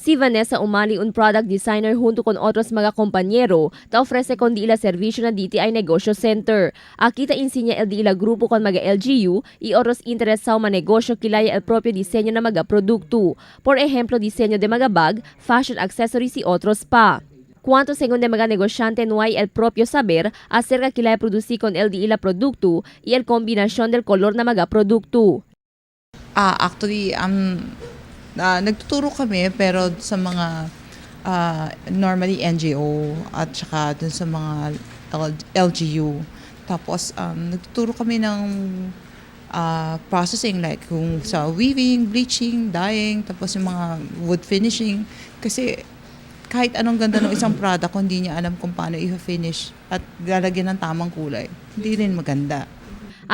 Si Vanessa Umali, un product designer junto con otros mga compañero, ta ofrece con di ila servicio na DTI Negosyo Center. Aquí ta insinya el di ila grupo con mga LGU y otros interesado ma negosyo kilaya el propio diseño na mga produkto. Por ejemplo, diseño de mga bag, fashion accessories y otros pa. Cuanto según de mga negosyante no hay el propio saber acerca kilaya producir con el di ila produkto y el combinación del color na mga produkto. Actually, nagtuturo kami pero sa mga normally NGO at saka dun sa mga LGU. Tapos, nagtuturo kami ng processing like kung sa weaving, bleaching, dyeing, tapos yung mga wood finishing. Kasi kahit anong ganda ng isang product, kung hindi niya alam kung paano i-finish at lalagyan ng tamang kulay, hindi rin maganda.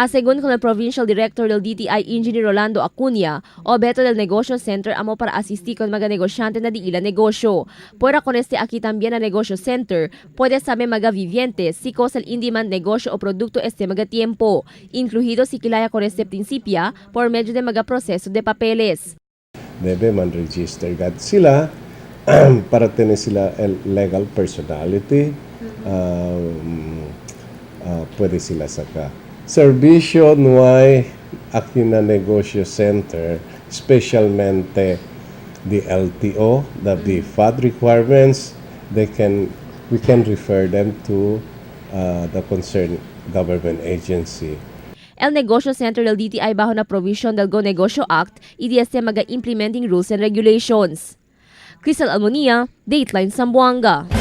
Según con el Provincial Director del DTI, Engineer Rolando Acuña, objeto del Negosyo Center amo para asistir con mga negosyante na di ila negosyo. Puera con este aquí también a Negosyo Center, puede saber mga vivientes si cosa el in-demand negosyo o producto este mga tiempo, incluido si kilaya con este principia por medio de mga proceso de papeles. Debe man register gad sila para tener sila el legal personality. Pwede sila saka. Servicio no hay aquí na negosyo center, especialmente the LTO, the BFAD requirements, they can we can refer them to the concerned government agency. El Negosyo Center del DTI bajo na provision del Go Negosyo Act y di este mga implementing rules and regulations. Crystal Almonia, Dateline Zamboanga.